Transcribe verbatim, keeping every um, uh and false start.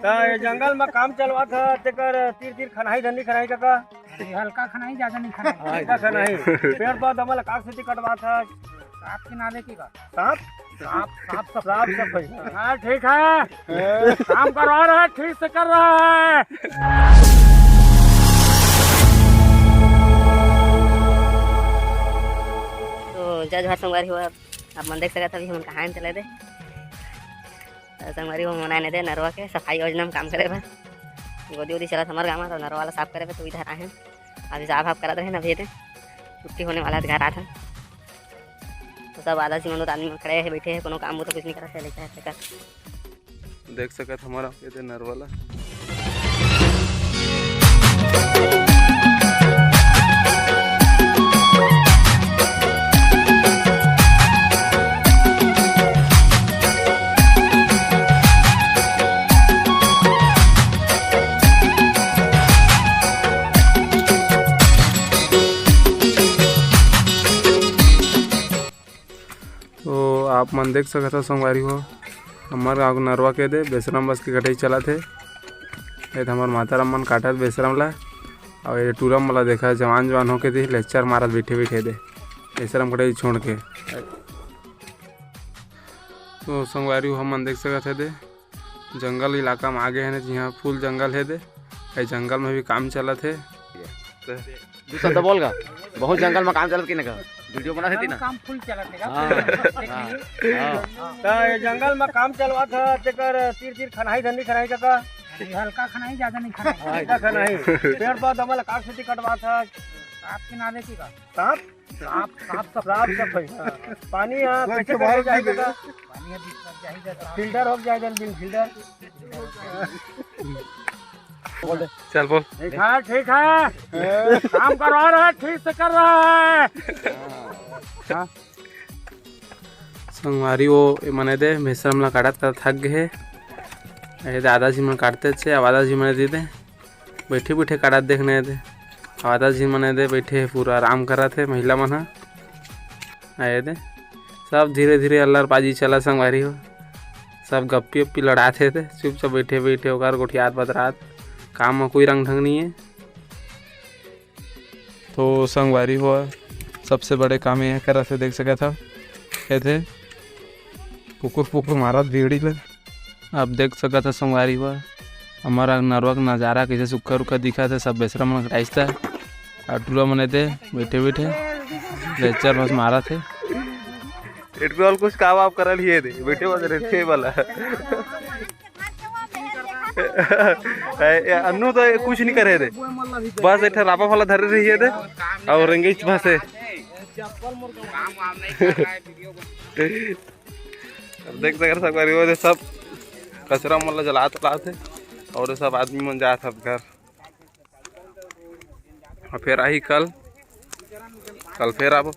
त ये जंगल म काम चलवात ह, तेकर तीर तीर खनाही धनी खनाही कका? अरे, हल्का खनाही, ज्यादा नहीं खनाही। हल्का खनाही। पेड़ पौधा मन ल काट सेती कटवात ह। साफ किनारे की का? साफ? साफ, साफ सफाई। साफ सफाई। हाँ, ठीक है। काम करवा रहा है, ठीक से कर रहा है। तो जय जोहार संगवारी हो, आप मन देख सकत हव, अभी हमन कहाँ चले दे। त संगवारी हो, हमन आए ने दे नरवा के सफाई योजना में काम करे बर। गोदी वोदी चलत हमर गाँव म, तो नरवा ला साफ करे बर तो इधर आए हन। अभी साफ वाफ करत रहे ना, अभी दे छुट्टी होने वाला है, घर आत हन। तो सब आधा जीवन तो आदमी मन खड़े हे, बैठे हे, कोनो काम बुता कुछ नहीं करत हे, लइका हे, तेकर। देख सकत हमर ये दे नरवा ला। तो आप मन देख सकत हव संगवारी हो, हमर गाँव के नरवा के दे बेसरम बस के कटई चलत हे। ये तो हमर माता राम मन काटत बेसरम ला, अउ ये टूरा मन ला देखा, जवान जवान होके दे लेक्चर मारत बैठे बैठे दे, बेसरम कटई छोड़ के। तो संगवारी हो, हमन देख सकत हे दे जंगल इलाका में आ गए हैं, जिहाँ फुल जंगल हे दे। ए जंगल में भी काम चलत हे। दू शब्द बोल गा, बहुत जंगल में काम चलत कि ना गा? वीडियो बना देती ना। काम फुल चलत हे गा। हाँ, हाँ, हाँ। त ये जंगल में काम चलवात ह, तेकर तीर तीर खनाही धनी खनाही कका? अरे, हल्का खनाही, ज्यादा नहीं खनाही। हल्का खनाही। पेड़ पौधा मन ल काट सेती कटवात ह। साफ किनारे की का? साफ? साफ, साफ सफाई। साफ सफाई, हाँ। पानी ह, कैसे करके जाही कका? पानी ह, बीच में जाही जाता। फिल्टर हो जाए, जल बिल फिल्टर। चल बोल। ठीक है, ठीक है। काम करवा रहा है, ठीक से कर रहा है। हाँ। संगवारी हो, ए मने दे, बेसरम ला काटत काटत थक गे हे। ए दादाजी मन काटत हे, अब दादाजी मने दे दे। बैठे बैठे काटत देखने दे। अब दादाजी मने दे, बैठे हे, पूरा आराम करत हे महिला मन ह। आए दे, सब धीरे धीरे अल्लरबाजी चला संगवारी हो, सब गप्पी अप्पी लड़ात हे दे, चुपचाप बैठे बैठे ओकर गोठियात बतरात, काम म कोई रंग ढंग नहीं है। तो संगवारी हो, सबसे बड़े काम ये करत हे, देख सकत हव, ये थे कुकुर पुकुर मारत बीड़ी ले। अब देख सकत ह संगवारी हो, हमर नरवा के नजारा कैसे सुक्खा रुक्खा दिखत हे, सब बेसरा मन कटाइस त, अउ टूरा मन एदे बैठे बैठे लेक्चर बस मारत हे। एटू कुछ काम आप करल ही दे, बैठे बस रहते वाला। ए, ए, अन्नू तो कुछ नहीं करे दे, बस एक ठा रापा वाला धरे रहिए दे, और रेंगेच बस है। अब देख सकत संगवारी हो, सब कचरा मन ला जलात उलात हे, और सब आदमी मन जात हे घर। और फिर आही कल, कल फिर आबो।